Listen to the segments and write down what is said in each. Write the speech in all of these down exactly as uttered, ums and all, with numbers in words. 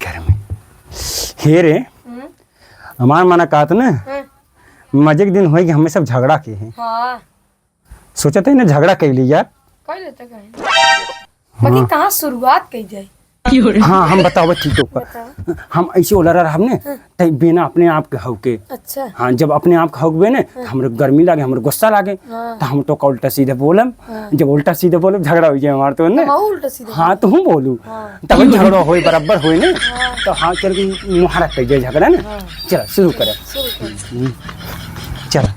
घर में। हे रे, हम्म? हमार मना कहत ना, हाँ। मजे के दिन होई कि हमें सब झगड़ा के है। हाँ। सोचत है ना, झगड़ा कर ली यार। कर लेते कहीं। हाँ। बाकी कहाँ शुरुआत कई जाए? हाँ, हम बतावत थी तो। बताओ। हम ऐसे ओलरा रहब ने, हाँ। तई बेना अपने आप के हव के। अच्छा। हाँ, जब अपने आप के हव के बेने, हाँ। तो हमरे गर्मी लागे, हमरे गुस्सा लागे, हाँ। तो हम तो का उल्टा सीधा बोलम। हाँ। जब उल्टा सीधा बोलब, झगड़ा हो जाए हमार तो ने। हम उल्टा सीधा हाँ, बोलब। तो हम बोलू। हाँ। तब झगड़ा होई, बराबर होई ने। हाँ। तो हाँ, चल के मुहारा कर जाए झगड़ा ने। हाँ। चला, शुरू करे। शुरू कर। हम्म। चला।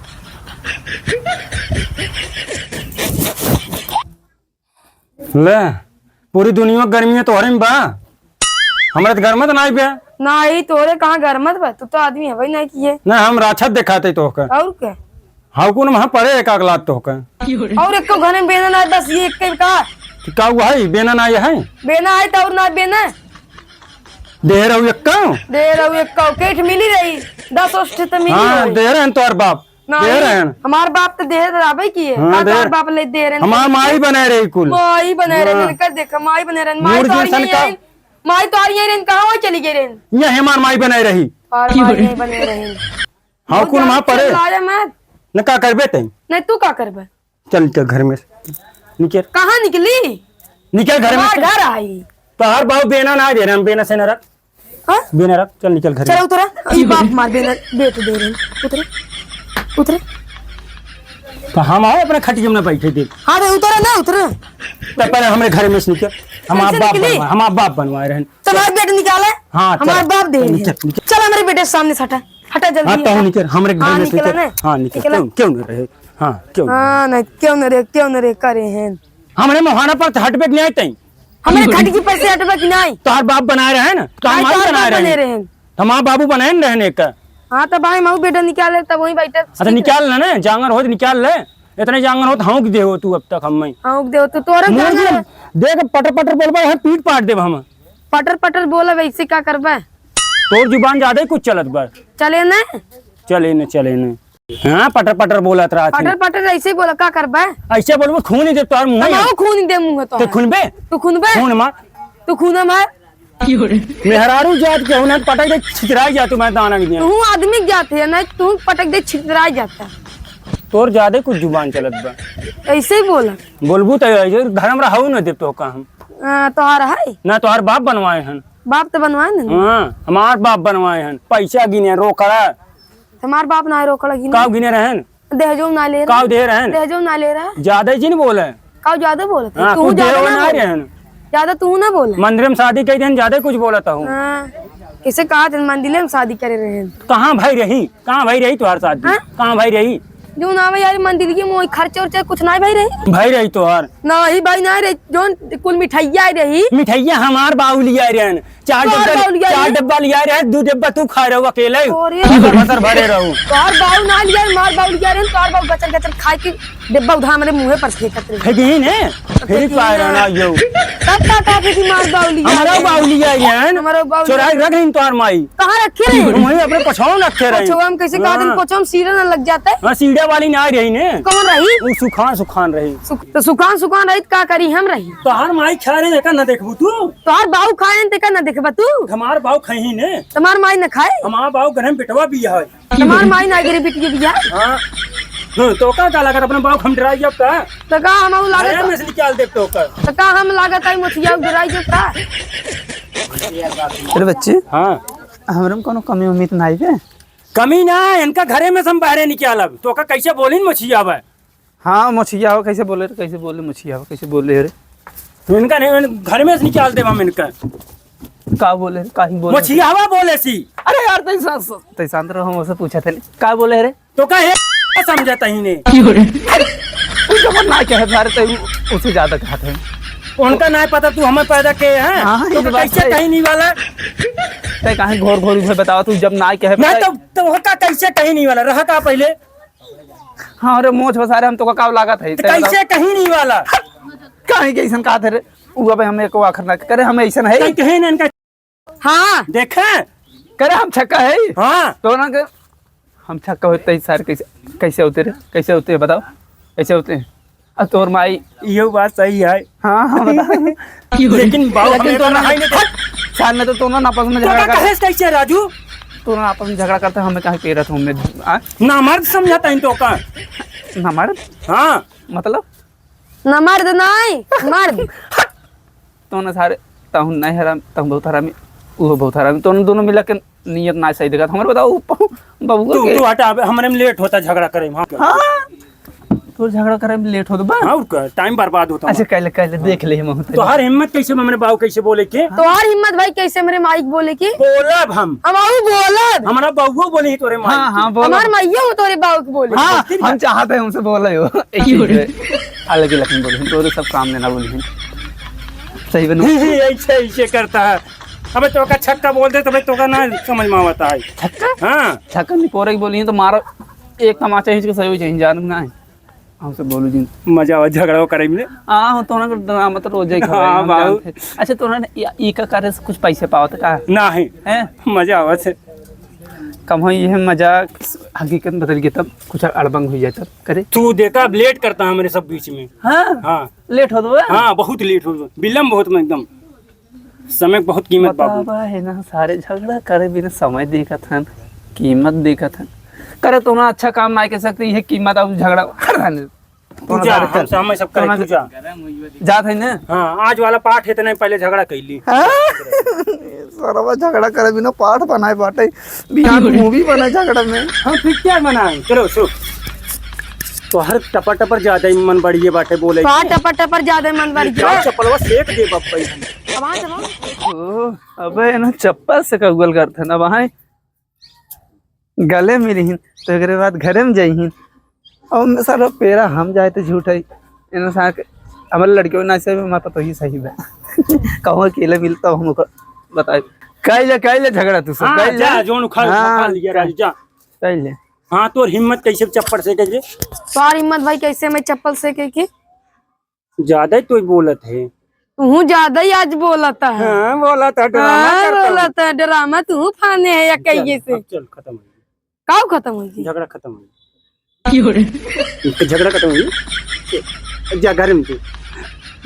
ले, पूरी दुनिया के गर्मी है तोहरे में बा, हमरा तो गरमत नाई बे। नाई, तोहरे कहाँ गरमत बा, तू तो आदमी हवे नाई किए। ना, हम राक्षस देखाते तोहके। और क्या? हाउ कुन वहाँ पड़े एक आग लात तोहके। और एको घरे में बेना नाई, बस ये एक का? तो का हुआ है, बेना नाई है? बेना है तो और ना बेना। देह रहू एक्का? देह रहू एक्का, केठ मिली रही, दस ओष्ठ तो मिली हाँ, रही। देह रहन तोहर बाप। नहीं, दे रहे हैं। हमार बाप तो दे रहे किए। हाँ, का दे तोहर रहे। बाप ले दे रहे हैं? हमार माई बनाए रही कुल। माई बनाए रहे हाँ। हैं, कर देखा, माई बनाए रहे हैं। माई मूर्ख तो आ रही इंसान है, का माई तो आ रही है, कहाँ वो चली गई रहे? ये हमार माई बनाए रही। और माई नहीं बने रहे। हाँ, वो कुल जान माँ पड़े। चिल्लाया मत। न का करबे तई? नहीं, तू का करबे? चल, निकल घर में से। निकल। कहाँ निकली? निकल घर में हमार से। घर आई। तोहार बाबू बेना ना दे रहे, हम बेना से न रख। हाँ? बेना रख, चल निकल घर चल में। उतरा। ई बाप मार बेना, बेट दे रहे। उतरे। उतरे। तो हम आओ अपने खटिया में बैठे दे। हाँ, तो उतरे ना, उतरे। तो पहले हमरे घर में से निकल। हम आप कैसे बाप निकली? बनवा-, हम आप बाप बनवाए रहे। तो हमारे बेटे निकाले। हाँ, हमारे चल। बाप दे रहे। निकल, निकल। चल हमारे बेटे सामने से हटा। हटा जल्दी हाँ, तो हटा। निकल, हमरे घर हाँ, में से निकला निकल। ना। हाँ, निकल। निकला। क्यों, क्यों न रहे? हाँ, क्यों न रहे? हाँ, नहीं, क्यों न रहे, क्यों न रहे, करे हैं। हमरे मोहाना पर से हटबे कि नहीं तई? हमरे खटिकी पर से हटबे कि नहीं? तोहार बाप बनाए रहे ना? तोहार नहीं, माई तोहार बनाए बाप रहे। बने रहे। हमार बाबू बनाए न रहने का। हाँ, तो भाई, मऊ बेटा निकाल ले, तब वहीं बैठे। अच्छा, निकाल ले ना, जांगर होत निकाल ले। इतने जांगर होत हौंक दे हो तू अब तक हमें। हौंक दे हो तू, तोरे मुंह जांगर। देख, पटर पटर बोलबा, हम पीट पाट देब हम। पटर पटर बोलब, ऐसे का करबे? तोर जुबान ज्यादा ही कुछ चलत बा। चले ने? चले ने, चले ने। हाँ, पटर पटर बोलत रहत है। पटर पटर ऐसे ही बोला, का करबे? ऐसे बोलबो, खून ही दे तोहर मुंह। हम खून ही दे मुंह तो। ते खूनबे? तू खूनबे? खून मार। तू खून मार। मेहरारू जात के हो ना, पटक दे, छितराई जा तू, मैं दाना के दिया। तू आदमी जात है ना, तू पटक दे, छितराई जाता। तोर ज्यादा कुछ जुबान चलत बा। ऐसे ही बोला। बोलबू तो ऐसे घर में रहू ना देब तो का हम। हाँ, तोहार है? ना, तोहार बाप बनवाए हन। बाप तो बनवाए ना। हाँ, हमार बाप बनवाए हन। पैसा गिने, रोकड़ा। हमार बाप ना है, रोकड़ा गिने। काव गिने रहन? दहेजो ना ले रहा। काव दे रहन? दहेजो ना ले रहा। ज्यादा ही जिन बोले। काव ज्यादा बोलत है? हाँ, तू कुछ ज्यादा देवे ना ना बोले। रहन। ज्यादा तू ना बोले। मंदिर में शादी कई दिन ज्यादा कुछ बोलत हूँ। हाँ, इसे कहा थे मंदिर में शादी करे रहे। कहाँ भाई रही? कहाँ भाई रही तोहार शादी? हाँ? कहाँ भाई रही? जो ना भाई यार, मंदिर की मोई खर्चे उर्चे कुछ ना भाई रही। भाई रही तोहार? ना ही भाई ना रही, जोन कुल मिठाइया रही। मिठाइया हमार बाऊ लिया रहन। चार तोहार डब्बा, बाऊ लिया चार रहे? डब्बा लिया रहे, दो डब्बा तू खा रहो अकेले। अरे। भसर भसर भरे रहो। तोहार बाऊ ना लिया, मार बाऊ लिया रहे, तोहार बाऊ गचर गचर खाए के डब्बा उठा हमरे मुंहे पर फेंकत रहे। फेंकी ही ने? तो फेंकी फेंकी पाए ना। रहना यो। तब का, का फेंकी मार बाऊ लिया हमारा रहे? बाऊ लिया रहे। हमारा बाऊ चोराई लिया। रख रही तोहार माई। कहाँ रखे रहे? वहीं अपने पछौन रखे रहे। पछौन कैसे कहा दिन हाँ। पछौन सीढ़े ना लग जाता है? हाँ, सीढ़े वाली ना रही ने। कौन रही? वो सुखान, सुखान रही। सुख-, तो सुखान, सुखान रही तो का करी हम रही? तोहार माई खा रही है का ना देखबू तू? तोहार बाऊ खाए हैं, तेका ना देखबा तू? हमार बाऊ खाई ही ने। तमार माई न खाए? हमार बाऊ गरम बेटवा भी है। तमार माई ना गिरे बिटिया बिया। हाँ। हाँ, तो का, का लागत अपने बाऊ हम डराई जब का? तो का हम लागत? अरे, मैं से निकाल दे तो का। तो का हम लागत आई मोछिया डराई जब का? अरे बच्चे। हाँ। हमरे में कोनो कमी उम्मीद ना आई बे? कमी ना, इनका घरे में से हम बाहरे निकालब। तो का कैसे बोलिन मोछिया बा? हाँ, मोछिया हो, कैसे बोले रे, कैसे बोले मोछिया हो, कैसे बोले रे? तो इनका नहीं, इन-, घर में से निकाल देब हम इनका। का बोले रे, का ही बोले? मोछियावा बोले सी। अरे यार, तै सा-, तै शांत रहो, हम उसे पूछा थे। का बोले रे? तो का है, समझा तही ने। क्यों रे? तू जब ना कहे, सारे तै उसे ज्यादा कहते हैं। उनका ना पता, तू हमें पैदा के है, हाँ, तो ये बात कैसे है। कहीं नहीं वाला? तै काहे घोर घोर उसे बतावा, तू जब ना कहे, नहीं पता तो, तो का कैसे कहीं नहीं वाला, रहा का पहले? हाँ रे, मोछ बसारे हम तो का, का लागत है, तो तै कैसे बताओ। कहीं नहीं वाला? काहे के ऐसन कहत है रे? उ अबे हम एको आखर ना करे, हम ऐसन है। तै कहे ना इनका। हाँ। देखे? करे हम छक्का है। हाँ। तो ना के हम छक्का होते ही सारे कैसे, कैसे होते रे? कैसे होते हैं बताओ? कैसे होते हैं? अब तोर माई। ये बात सही है। हाँ, हाँ, बता। लेकिन बाऊ लेकिन हमें तो ना ना है नहीं। कान में तो तोना आपस में तो झगड़ा का कर, कहेस कैसे राजू? तोना आपस में झगड़ा करते, हमें काहे पेरत हो, मैं, आ? ना मर्द समझता है तो का? ना मर्द? हाँ। मतलब? ना मर्द नहीं, मर्द। तोना सारे, तहु नहीं हराम, तहु बहुत हरामी, वो बहुत हरामी, तोना दोनों मिला के नियत ना सही देखत। हमारे बताओ, उ प-, बबुआ तू, के तू हटा, अब हमरे में लेट होता झगड़ा करे में, हाँ। हाँ, तो झगड़ा करे में लेट होत बा। हाँ, और का, टाइम बर्बाद होता अच्छा, बा। कहले, कहले देख ले, हम होते तोहार हिम्मत कैसे, हमरे बाऊ कैसे बोले के? तोहार हिम्मत भाई कैसे हमरे माई के बोले के? बोलब हम। हम आऊ बोलब। हमारा बउआ बोले ही तोरे माई हाँ, के। हाँ, बोलब। हमार माइयो हो तोरे बाऊ के बोले। हाँ, बोलती हम ना। चाहते हैं उनसे बोले हो। एक चीज है, अलग ही लखन बोले, तोरे सब काम लेना बोले। सही बनो। ऐसे, ऐसे करता है। अबे तो का छक्का बोल दे, तबे तो का ना समझ में आवता है। छक्का? हाँ। छक्का निपोरे के बोली तो मारो एक तमाचा हिच के सही हो जाए, जान ना है। हमसे बोलू जिन। मजा आवा झगड़ा करे में। आ, हो तो ना, मतलब रोज ही खवाई, हाँ, हम बाबू। जानते हैं। अच्छा, तो ना, ई, ई का करे से कुछ पैसे पावत का? नहीं। हैं? मजा आवा से। कम हो, ये मजाक हकीकत बदल के तब कुछ अड़बंग हो जाए तब करे। तू देखा, अब लेट करता है मेरे सब बीच में। हाँ? हाँ। लेट हो तो? हाँ, बहुत लेट हो। विलम्ब बहुत में एकदम। समय बहुत कीमत बाबू। बतावा है ना, सारे झगड़ा करे बिना समय देखत हन, कीमत देखत हन। करे तो ना अच्छा काम ना कर सकते, ये कीमत अब झगड़ा हर रहने। तू जा, सारे हम कर। से, हम सब करे, तू ना तू जा। जात है ना? हाँ, आज वाला पाठ है, इतने पहले झगड़ा कैली। हाँ? सरवा झगड़ा करे बिना पाठ बनाए बाटे, बिहान मूवी बना झगड़ा में। हम पिक्चर बनाए, चलो, सो। तो हर टपर टपर ज्यादा ही मन बढ़िए बाटे बोले। का टपर टपर ज्यादा मन बढ़ ये गया? चप्पलवा सेक दे बप्पा। अब आ, अब आ। ओ, अबे ना चप्पल से कौगल करते ना भाई। गले मिलिहिन, तो एकरे बाद घरे में जइहिन। अब में सारा पेरा हम जाए तो झूठ है। इन्हें साथ हमारे लड़कियों ना से माता तो ही सही बा। कहूँ अकेले मिलता हूँ हमको बताए। कैले, कैले झगड़ा तू सब, हाँ, कैले। जा, जोन उखाड़, हाँ, उखाड़ लिया राजू, जा। कैले। हाँ, तोर हिम्मत कैसे चप्पल से कैसे? तोर हिम्मत भाई कैसे मैं चप्पल से के की? ज्यादा ही तू बोलत है। तू ज्यादा ही आज बोलत है। हाँ, बोलत है, ड्रामा हाँ, करता हूँ। बोलत है, ड्रामा तू फाने है या चल, कहिए से। अब चल, खत्म हो गया। काऊ खत्म हो गई? झगड़ा खत्म हो गया। क्यों रे? झगड़ा खत्म हो गया। जा घर में तू।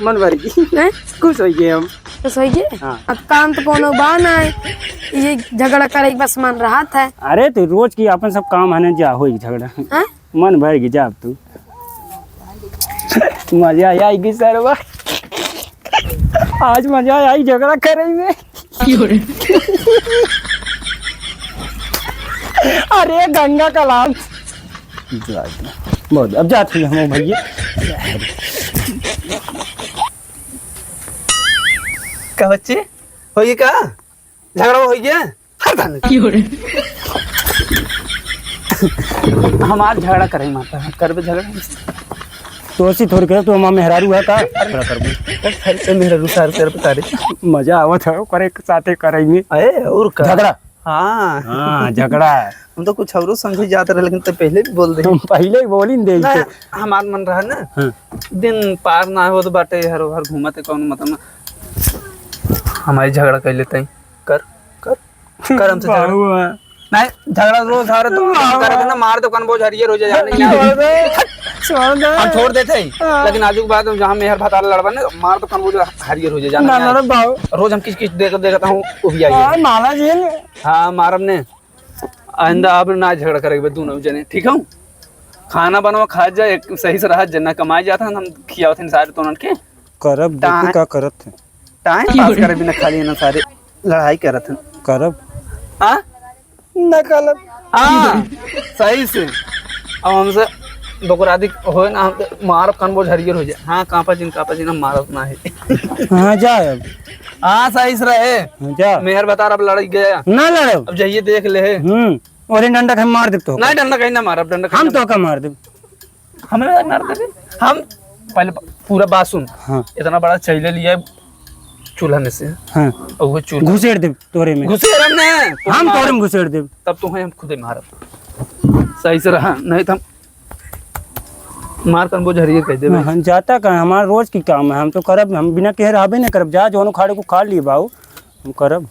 मन भर गई। हैं? खुश हो गए हम। खुश हो गए? हाँ। अब काम तो कोनो बा ना है। ये झगड़ा करे के बस मन रहत है। अरे, तो रोज की अपन सब काम है ना, जा होई झगड़ा। हाँ? मन भर गई, जा अब तू। मजा आई, आई गई सरवा। आज मजा आई झगड़ा करे में। अरे गंगा कलाम। बहुत, अब जात हई हम भैया। का बच्चे? होई का? झगड़ा होई गया? हर धन। हमार झगड़ा करे माता है, करबे झगड़ा। तो ऐसी थोड़ी करे, तू हमार मेहरारू है का? झगड़ा करबे। अरे, अरे, मेहरारू सार, सार बता रे। मजा आवत है, करे के साथे करे में। अरे, और का? झगड़ा। हाँ। हाँ, झगड़ा। हम तो कुछ औरो समझे जात रहे, लेकिन तो पहले भी बोल दे। हम पहले ही बोली न दे ना, इसे। हमार मन रहा ना, हाँ। दिन पार ना होत बाटे, हर हर घूमत है, कौन मतलब ना। हमारी झगड़ा कर लेते हैं। कर, कर, कर हमसे झगड़ा। बाबू, हाँ। नहीं, झगड़ा रोज हर तो बाबू। कर देना, मार तो कन बोझ हरियर हो जाए, जाने छोड़ दे, छोड़ दे। हम छोड़ देते हैं, हाँ। लेकिन आजू के बाद जहाँ मेहर भतार लड़बा ना, मार तो कन बोझ हरियर हो जाए, जाने ना, नहीं। ना, बाबू। रोज हम किस किस देख, देखता हूँ, वो भी आई है। हाँ, माला जी ने। हाँ, मारब ने। आइंदा अब ना झगड़ा करेके बा दोनों जने, ठीक हौ? खाना बनवा, खात जा, एक सही से रहत जा, ना कमाए जात हन, हम खियावत हन सारे तोनन के। करब, देखू टाइम, का करत है। टाइम पास करे बिना खाली है ना सारे लड़ाई करत हन। करब। हाँ? ना करब। हाँ, सही से। अब हमसे बकरादी होए ना, हम तो मारब कान बोझ हरियर हो जाए। हाँ, कांपा जिन, कांपा जिन, हम मारब ना है। हाँ, जा अब। हाँ, सही से रहे। हाँ, जा। मेहर भतार अब लड़ गया। ना लड़ब। अब जाइए देख ले। हम्म। और इन डंडा के हम मार देब तो। नहीं, डंडा कहीं ना मारब, डंडा कहीं हम ना तो का मार देब। हमें मार देबे। हम पहले प-, पूरा बात सुन। हाँ। इतना बड़ा चैले लिया है चूल्हा में से। हाँ। और वो चूल्हा घुसेड़ देब तोरे में। घुसेड़ हम नहीं, हम मार। तोरे में घुसेड़ देब। तब तो है हम खुदे मारब। सही से रहा, नहीं तो हम मार कन बोझ हरियर कह देबे। हाँ, हम जाता का, हमारा रोज की काम है, हम तो करब, हम बिना कहे रहबे नहीं करब। जा, जोन उखाड़े को उखाड़ लिए बाऊ, हम करब।